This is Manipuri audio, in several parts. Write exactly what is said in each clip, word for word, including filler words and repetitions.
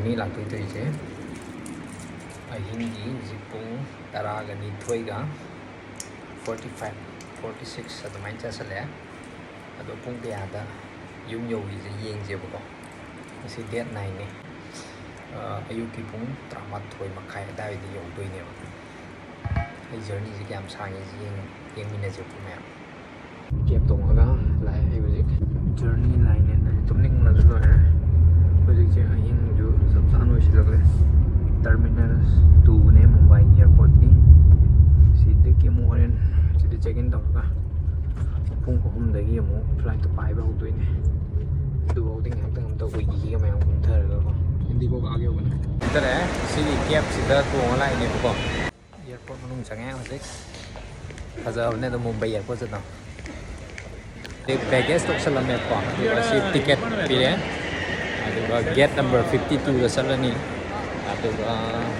ꯃꯤ ꯂꯥꯛꯇꯣꯏ ꯇꯧꯔꯤꯁꯦ ꯑꯍꯤꯡꯒꯤ ꯍꯧꯖꯤꯛ ꯄꯨꯡ ꯇꯔꯥꯒ ꯅꯤꯊꯣꯏꯒ forty five, forty six ꯑꯗꯨꯃꯥꯏꯅ ꯆꯠꯁꯜꯂꯛꯑꯦ꯫ ꯑꯗꯣ ꯄꯨꯡ ꯀꯌꯥꯗ ꯌꯨꯝ ꯌꯧꯈꯤꯁꯦ ꯌꯦꯡꯁꯦꯕꯀꯣ꯫ ꯉꯁꯤ date nineꯅꯦ꯫ ꯑꯌꯨꯛꯀꯤ ꯄꯨꯡ ꯇꯔꯥꯃꯥꯊꯣꯏ ꯃꯈꯥꯏ ꯑꯗꯨꯋꯥꯏꯗ ꯌꯧꯗꯣꯏꯅꯦꯕ꯫ ꯑꯩ journeyꯁꯦ ꯀꯌꯥꯝ ꯁꯥꯡꯉꯦꯁꯦ ꯌꯦꯡ- ꯌꯦꯡꯃꯤꯟꯅꯁꯦꯕꯀꯣ ꯃꯌꯥꯝ꯫ Cab ꯇꯣꯡꯉꯒ ꯂꯥꯛꯑꯦ ꯑꯩ ꯍꯧꯖꯤꯛ꯫ Journey nineꯅꯦ꯫ ꯇꯨꯝꯅꯤꯡꯕꯅꯁꯨ ꯂꯣꯏꯔꯦ꯫ ꯍꯧꯖꯤꯛꯁꯦ ꯑꯍꯤꯡꯁꯨ ꯆꯞ ꯆꯥꯅ ꯑꯣꯏꯁꯤꯜꯂꯛꯂꯦ꯫ Terminal twoꯅꯦ ꯃꯨꯝꯕꯥꯏꯒꯤ airportꯀꯤ꯫ ꯁꯤꯗꯒꯤ ꯑꯃꯨꯛ ꯍꯣꯔꯦꯟ ꯁꯤꯗ check in ꯇꯧꯔꯒ ꯄꯨꯡ ꯑꯍꯨꯝꯗꯒꯤ ꯑꯃꯨꯛ flightꯇꯣ ꯄꯥꯏꯕ ꯍꯧꯗꯣꯏꯅꯦ꯫ ꯑꯗꯨꯐꯥꯎꯗꯤ ꯉꯥꯏꯍꯥꯛꯇꯪ ꯑꯝꯇ ꯎꯏꯈꯤꯒꯦ ꯃꯌꯥꯝ ꯀꯨꯝꯊꯔꯒꯀꯣ꯫ Indigo ꯑꯥ ꯌꯧꯕꯅꯦ꯫ ꯍꯟꯖꯔꯛꯑꯦ꯫ ꯁꯤꯒꯤ cabꯁꯤꯗ ꯇꯣꯡꯉ ꯂꯥꯛꯏꯅꯦꯕꯀꯣ꯫ Airport ꯃꯅꯨꯡ ꯆꯪꯉꯦ ꯍꯧꯖꯤꯛ꯫ ꯐꯖꯕꯅꯦ ꯑꯗꯨꯝ ꯃꯨꯝꯕꯥꯏ airportꯁꯦ ꯑꯗꯨꯝ꯫ ꯍꯧꯖꯤꯛ baggage ꯇꯧꯁꯜꯂꯝꯃꯦꯀꯣ꯫ ꯑꯗꯨꯒ ꯁꯤ ticket ꯄꯤꯔꯦ꯫ ꯑꯗꯨꯒ gate number fifty twoꯗ ꯆꯠꯂꯅꯤ꯫ ꯑꯗꯨꯒ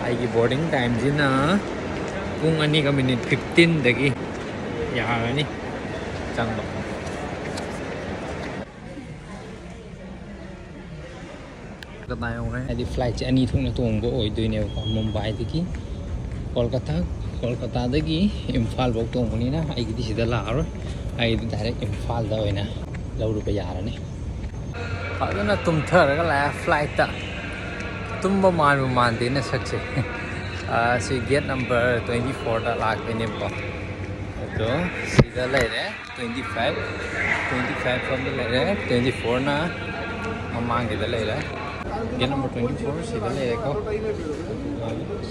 ꯑꯩꯒꯤ boarding timeꯁꯤꯅ ꯄꯨꯡ ꯑꯅꯤꯒ minute fifteenꯗꯒꯤ ꯌꯥꯔꯅꯤ ꯆꯪꯕ꯫ ꯀꯣꯜꯀꯇꯥ ꯌꯧꯔꯦ꯫ ꯍꯥꯏꯗꯤ flightꯁꯦ ꯑꯅꯤ ꯊꯣꯛꯅ ꯇꯣꯡꯕ ꯑꯣꯏꯗꯣꯏꯅꯦꯕꯀꯣ, ꯃꯨꯝꯕꯥꯏꯗꯒꯤ ꯀꯣꯜꯀꯇꯥ, ꯀꯣꯜꯀꯇꯥꯗꯒꯤ ꯏꯝꯐꯥꯜꯐꯧ ꯇꯣꯡꯕꯅꯤꯅ ꯑꯩꯒꯤꯗꯤ ꯁꯤꯗ ꯂꯥꯛꯑꯔꯣꯏ꯫ ꯑꯩꯒꯤꯗꯤ direct ꯏꯝꯐꯥꯜꯗ ꯑꯣꯏꯅ ꯂꯧꯔꯨꯕ ꯌꯥꯔꯅꯤ꯫ ꯐꯖꯅ ꯇꯨꯝꯊꯔꯒ ꯂꯥꯛꯑꯦ flightꯇ꯫ ꯇꯨꯝꯕ ꯃꯥꯟꯕꯨ ꯃꯥꯟꯗꯦꯅꯦ ꯁꯛꯁꯦ꯫ ꯑꯥ, ꯁꯤ gate number twenty fourꯗ ꯂꯥꯛꯇꯣꯏꯅꯦꯕꯀꯣ꯫ ꯑꯗꯣ ꯁꯤꯗ ꯂꯩꯔꯦ twenty five, twenty five ꯁꯣꯝꯗ ꯂꯩꯔꯦ, twenty fourꯅ ꯃꯃꯥꯡꯒꯤꯗ ꯂꯩꯔꯦ꯫ Gate number twenty four ꯁꯤꯗ ꯂꯩꯔꯦꯀꯣ꯫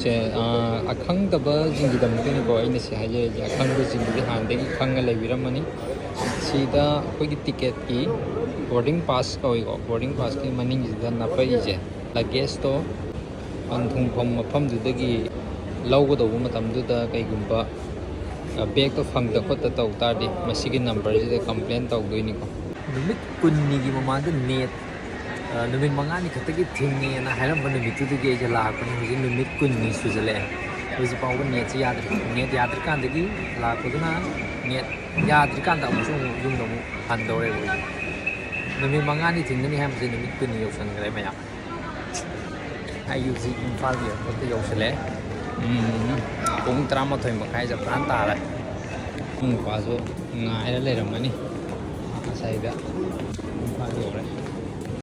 ꯁꯦ, ꯑꯥ, ꯑꯈꯪꯗꯕꯁꯤꯡꯒꯤꯗꯃꯛꯇꯅꯤꯀꯣ ꯑꯩꯅ ꯁꯤ ꯍꯥꯏꯖꯔꯤꯁꯦ꯫ ꯑꯈꯪꯕꯁꯤꯡꯒꯤꯗꯤ ꯍꯥꯟꯅꯗꯒꯤ ꯈꯪꯉ ꯂꯩꯕꯤꯔꯝꯃꯅꯤ꯫ ꯁꯤꯗ ꯑꯩꯈꯣꯏꯒꯤ ticketꯀꯤ boarding pass ꯀꯧꯏꯀꯣ, boarding passꯀꯤ ꯃꯅꯤꯡꯁꯤꯗ ꯅꯞꯄꯛꯏꯁꯦ, luggageꯇꯣ ꯄꯟꯊꯨꯡꯐꯝ ꯃꯐꯝꯗꯨꯗꯒꯤ ꯂꯧꯒꯗꯧꯕ ꯃꯇꯝꯗꯨꯗ ꯀꯩꯒꯨꯝꯕ, ꯑ, bagꯇꯣ ꯐꯪꯗ ꯈꯣꯠꯇ ꯇꯧ ꯇꯥꯔꯗꯤ ꯃꯁꯤꯒꯤ numberꯁꯤꯗ complain ꯇꯧꯗꯣꯏꯅꯤꯀꯣ꯫ ꯅꯨꯃꯤꯠ ꯀꯨꯟꯅꯤꯒꯤ ꯃꯃꯥꯡꯗ net, ꯑ, ꯅꯨꯃꯤꯠ ꯃꯉꯥꯅꯤ ꯈꯛꯇꯒꯤ ꯊꯤꯡꯉꯦꯅ ꯍꯥꯏꯔꯝꯕ ꯅꯨꯃꯤꯠꯇꯨꯗꯒꯤ ꯑꯩꯁꯦ ꯂꯥꯛꯄꯅꯦ꯫ ꯍꯧꯖꯤꯛ ꯅꯨꯃꯤꯠ ꯀꯨꯟꯅꯤ ꯁꯨꯖꯜꯂꯛꯑꯦ꯫ ꯍꯧꯖꯤꯛ ꯐꯥꯎꯕ netꯁꯦ ꯌꯥꯗ꯭ꯔꯤ꯫ Net ꯌꯥꯗ꯭ꯔꯤꯀꯥꯟꯗꯒꯤ ꯂꯥꯛꯄꯗꯨꯅ net ꯌꯥꯗ꯭ꯔꯤꯀꯥꯟꯗ ꯑꯃꯨꯛꯁꯨ ꯑꯃꯨꯛ ꯌꯨꯝꯗ ꯑꯃꯨꯛ ꯍꯟꯗꯧꯔꯦꯕ ꯍꯧꯖꯤꯛ꯫ ꯅꯨꯃꯤꯠ ꯃꯉꯥꯅꯤ ꯊꯤꯡꯒꯅꯤ ꯍꯥꯏꯕꯁꯦ ꯅꯨꯃꯤꯠ ꯀꯨꯟꯅꯤ ꯌꯧꯁꯟꯈ꯭ꯔꯦ ꯃꯌꯥꯝ꯫ ꯑꯩ ꯍꯧꯖꯤꯛ ꯏꯝꯐꯥꯜꯒꯤ ꯑꯦꯌꯥꯔꯄꯣꯔꯠꯇ ꯌꯧꯁꯜꯂꯛꯑꯦ꯫ ꯎꯝ, ꯄꯨꯡ ꯇꯔꯥꯃꯥꯊꯣꯏ ꯃꯈꯥꯏ ꯆꯞ ꯆꯥꯅ ꯇꯥꯔꯦ꯫ ꯏꯕꯨꯡ ꯅꯨꯄꯥꯁꯨ ꯉꯥꯏꯔ ꯂꯩꯔꯝꯃꯅꯤ ꯉꯁꯥꯏꯗ꯫ ꯏꯝꯐꯥꯜ ꯌꯧꯔꯦ꯫